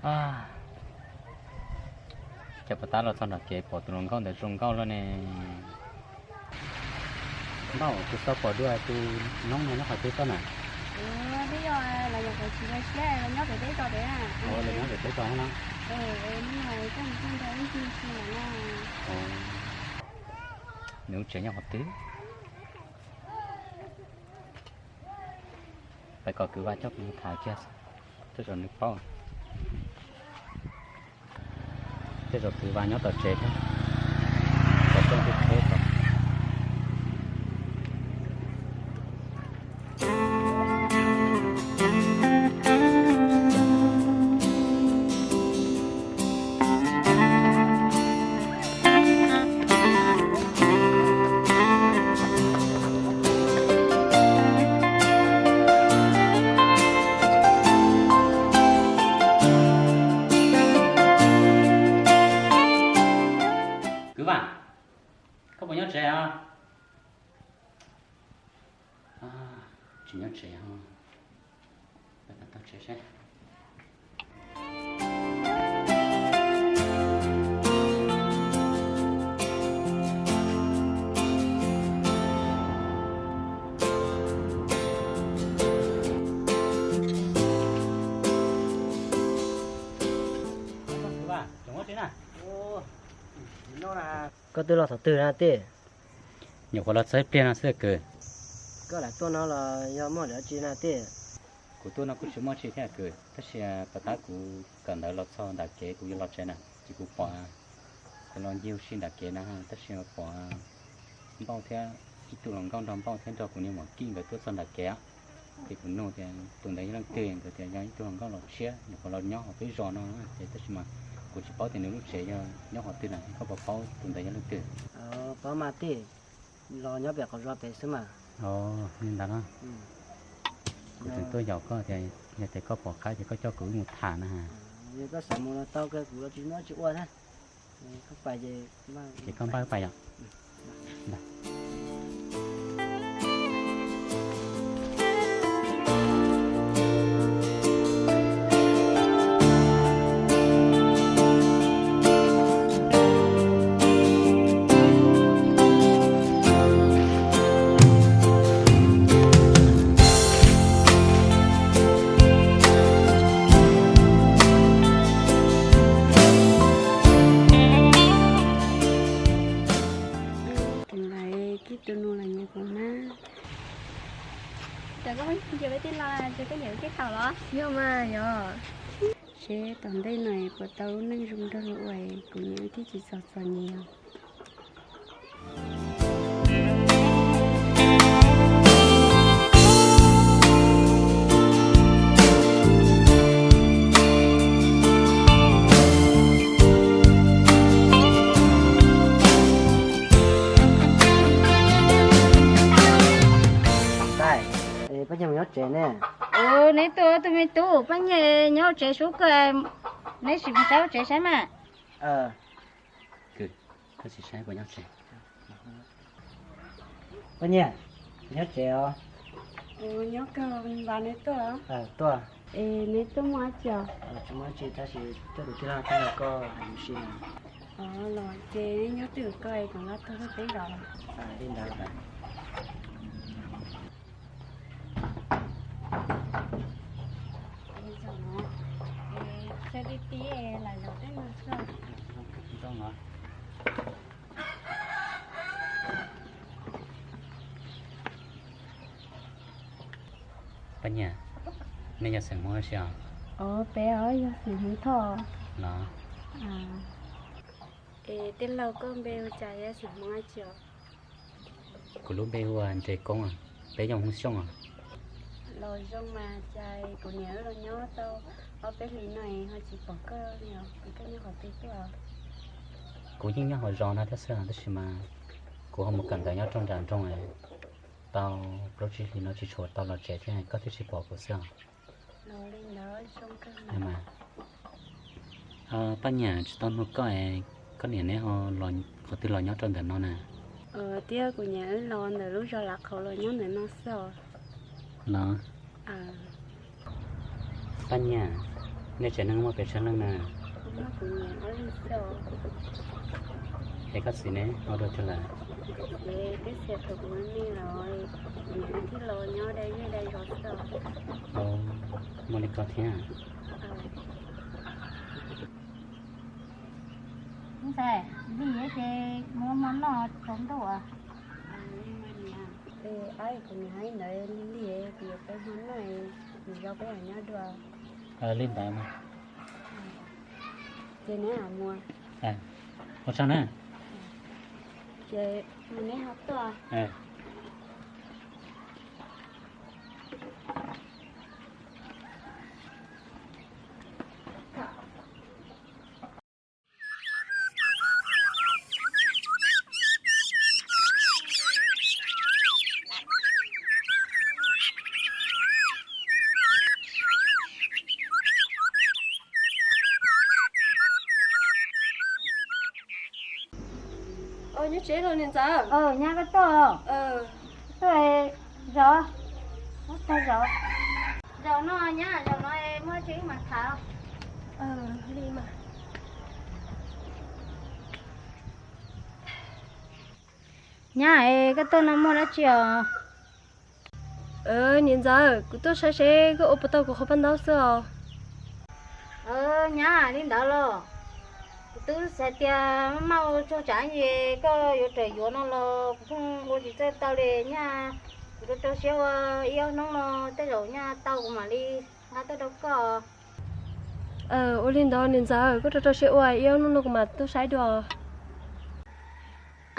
Cas puas tab los txog nram kev pom tus hluas nkauj ntawd zoo nkauj luaj ne. Nkauj, kuv tau pom dua tus noob no nyob qhov twg tuaj na? Twb yog los nyuam qhuav tsis zoo siab los nyob pem teb tod pem na. Los nyob pem teb tod no. Nws lub tsev nyob qhov twg? Pais kom kwv Vaj coj kuv mus tham kiag, tej zaum nws paub. Tej zaum kwv Vaj nyob tom tsev thiab, tom rooj twb qheb tom. Kwv Vaj, koj puas nyob tsev os? Tsis nyob tsev os. Tau tsev seb. Koj twb los thaum twg na tij? Nyuam qhuav los txog ib pliag no xwb kwv. Koj lam tuaj no los yog muaj dab tsi na tij? Kuv tuaj no kuj tsis muaj tsi thiab kwv, tab sis puas tab kuv kawm ntawv los txog nram kev kuv yuav los tsev na, ces kuv pom, kuv los ncig ua si nram kev na, tab sis pom Npauj thiab ib tug hluas nkauj nrog Npauj thiab nrog kuv niag muam Kij nkawd tuaj txog nram kev. Ces kuv nug tias tus ntawd yog leej twg, nkawd tias yog ib tug hluas nkauj los tshiab, nyuam qhuav los nyob hauv peb zos no, ces tab sis mas kuv tsis paub tias nws lub tsev yog nyob qhov twg na, koj puas paub tus ntawd yog leej twg? Paub mas tij, los nyob pem qhov zos pem xwb mas. Li ntawd no, kuv tseem tuaj yaum koj tias yog tias koj pom qab ces koj coj kuv wb mus tham na. Yog koj xav mus los tau, kuv tsis muaj tsis ua na. Ces koj npaj pais yom. Tus ntawd kib tus nus los nyiam kuv na. Cov koj nyiam wb tij laug, ces koj nyiam wb tij laug los? Yog mas yog. Seb tom ntej no puas tau lub neej zoo nrog luag ua kuv nyiam wb thiab tsis txog txom nyem os. Paj Nyiag mus nyob tsev ne. Neb tuaj ua tus me tub, Paj Nyiag nyob tsev sub kawg. Neb sim mus saib ua tsev saib mas. Koj sim saib puas nyob tsev. Paj Nyiag, nyob tsev os. Nyob kawg, npaj neb tuaj. Tuaj. Es neb tuaj muaj dab tsi os? Tsis muaj dab tsi, tab sis tuaj tus tij laug tuaj nrog koj hais lus si. Los ces neb nyob twj ywm koj es kom nqa tuaj peb nkaus. Li ntawd. Tib tib lam zaum teb no xwb. Paj Nyiag, nej yog xeem Hmoob dab tsi os? Peb os yog xeem Hmoob Thoj. Los. Es tij laug koj npe hu cas, yog xeem Hmoob dab tsi os? Kuv lub npe hu ua Nres Koob, peb yog Hmoob Xyooj os. Los zoo mas, cas kuv niam wb los nyob tau ob peb hlis no es ho tsis pom koj li os, es koj nyob qhov twg tuaj? Kuv yeej nyob hauv zos no thiab xwb, tab sis mas kuv ho mus kawm ntawv nyob rau nram nroog, tau plaub tsib hlis no tsis tshua tau los tsev thiab, koj thiaj tsis pom kuv xwb os. Paj Nyiag, tsis tau nug koj, koj niam neb ho qhov twg los nyob rau ntawm no na? Thiab kuv niam wb los ntawm lub zos Lav Qhauv los nyob ntawm no xwb os. Los. Paj Nyiag, Nej tsev neeg muaj pes tsawg leej na? Es koj txiv ne, ua dua twg lawm? Ces twb txhia thaum kuv me me los, kuv niam thiaj los nyob dai zej dai zos xwb. Muaj li ko thiab. Ntxhais, lig ces mus hmo noj tsaus ntuj. Kuv niam hais ntawd, lig kuv yuav peb hmo noj, nws zoo peb nyob dua. Li ntawd mas. Ces neb mus, ua tsaug na. Ces mus neb ho tuaj. Nyob tsev los niam ntxawm? Nyab, koj tuaj. Tuaj zaum, zaum, zaum no nyab, zaum no muaj tsi wb mam tham. Li mas. Nyab, koj tuaj no muaj dab tsi os? Niam ntxawm, kuv tuaj saib seb koj ua puas tau kuv qhov paj ntaub xwb os. Nyab, li ntawd los kuv twb xav tias maj mam ua tsaug tsam ces koj yuav raws yuav no los kuv pheej ua tsis txawj tau li nyab. Kuv rau rau siab ua ib ob hnub no tej zaum nyab tau kuv mam li nqa tuaj rau koj. Ua li ntawd niam ntxawm, koj rau rau siab ua ib ob hnub no kuv mam tuaj saib dua.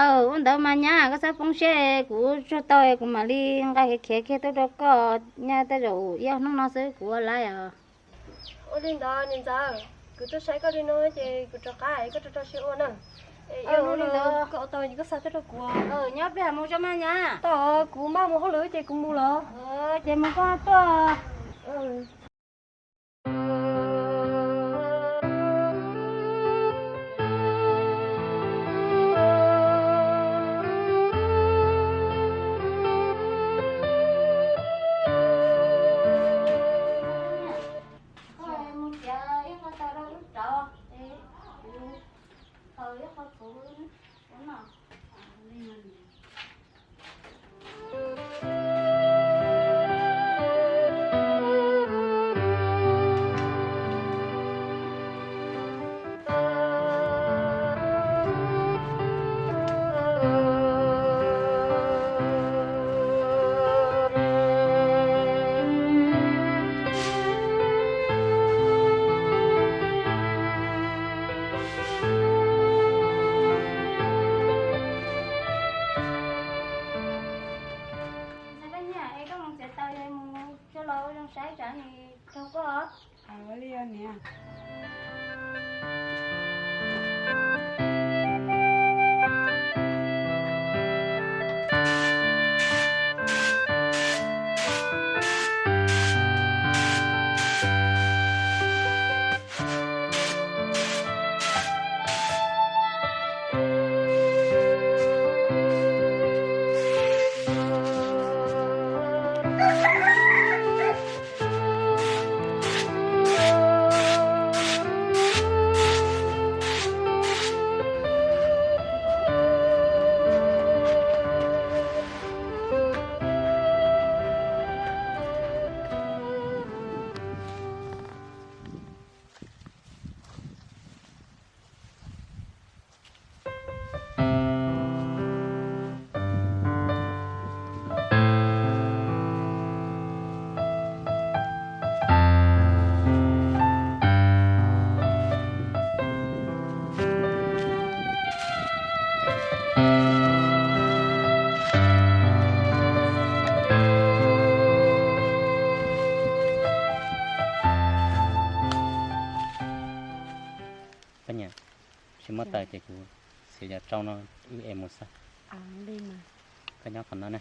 Aw, ua ntawd mas nyab, koj txhob poob siab, kuv tsuag tau kuv mam li nqa khiav khiav kiag tuaj rau koj, nyab, tej zaum ib ob hnub no xwb kuv ua lawm os. Ua li ntawd niam ntxawm, kuv tuaj saib koj li no ces kuv rov qab, koj rau rau siab ua na. Ua li ntawd koj ua tau ces koj xa tuaj rau kuv. Nyob peb mus tso mas nyab. Tau, kuv maj mus hauj lwm ces kuv mus los. Ces mus koj tuaj. Koj mus txiav taws mus tso los ua zoo saib tsam nws raug koj. Li niam. Koj niam, tsis muaj taws ces kuv xiv cov rau no wb es mus xwb. Koj nyob qhov no na.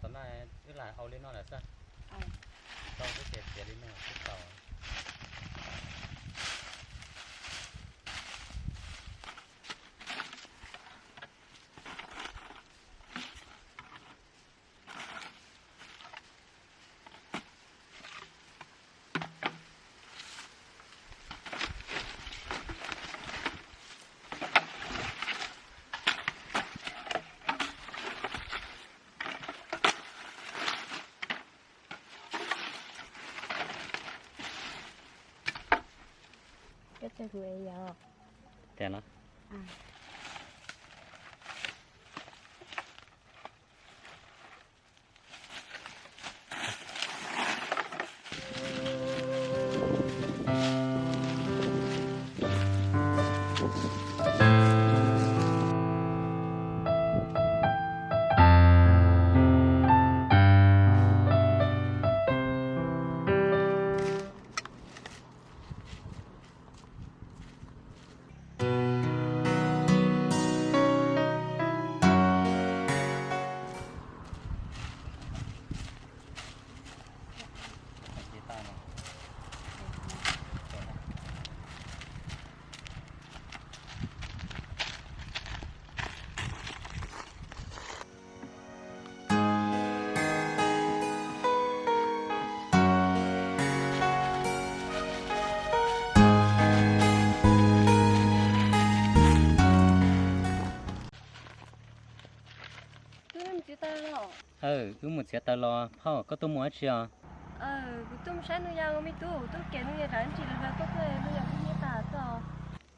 Tom no wb lam hau li no lawm xwb. Tau xwb ces txiav li no xwb tau. Tiag los. Wb mus txiav taws los phauj, koj tuaj mus dab tsi os? Kuv tuaj mus saib nws yau me tub, tub kem nws yau dab tsi los koj tuaj nws yau kub hnyiab tas txog.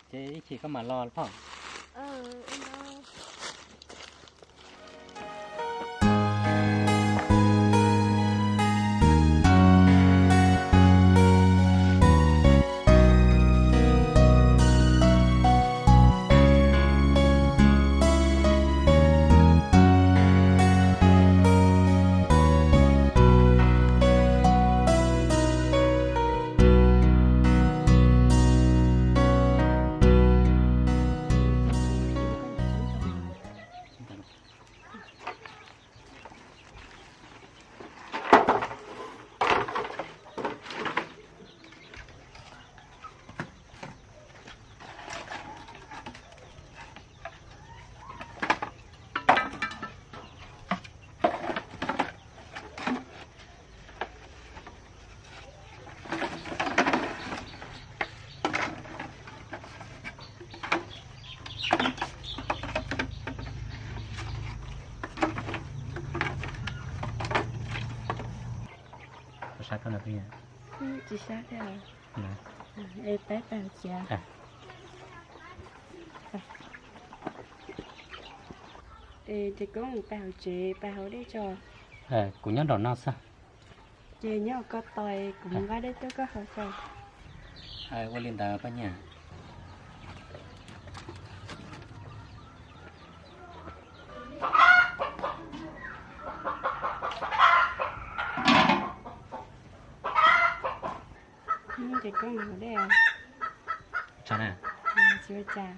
Ces ib chim koj mam los phauj. Tsis sab thiab. Peb pais hauv tsev. Ces koj mus pais hauv tsev, pais hau dej tso. Kuv nyob nraum no xwb. Ces nyob ko taw, kuv mus nqa dej tuaj koj haus tso. Ua li ntawd Paj Nyiaj. Ces koj mus haus dej. Tsis ua cas.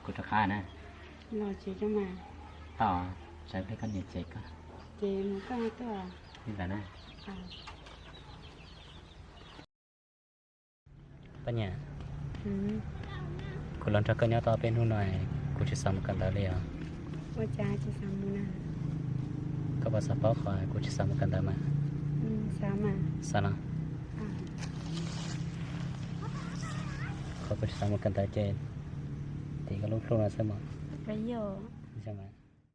Kuv rov qab na. Los tsev tso mas. Tau, sawv peb koj niam tsev koj. Ces mus koj tuaj. Li ntawd na. Paj Nyiaj, kuv los nrog koj nyob tau peb hnub no, kuv tsis xav mus kawm ntawv li os. Ua cas tsis xav mus na? Koj puas xav paub qhov kuv tsis xav mus kawm ntawv mas? Xav mas. Xav los? Qhov kuv tsis xav mus kawm ntawv ces tim koj lub nplua no xwb mas.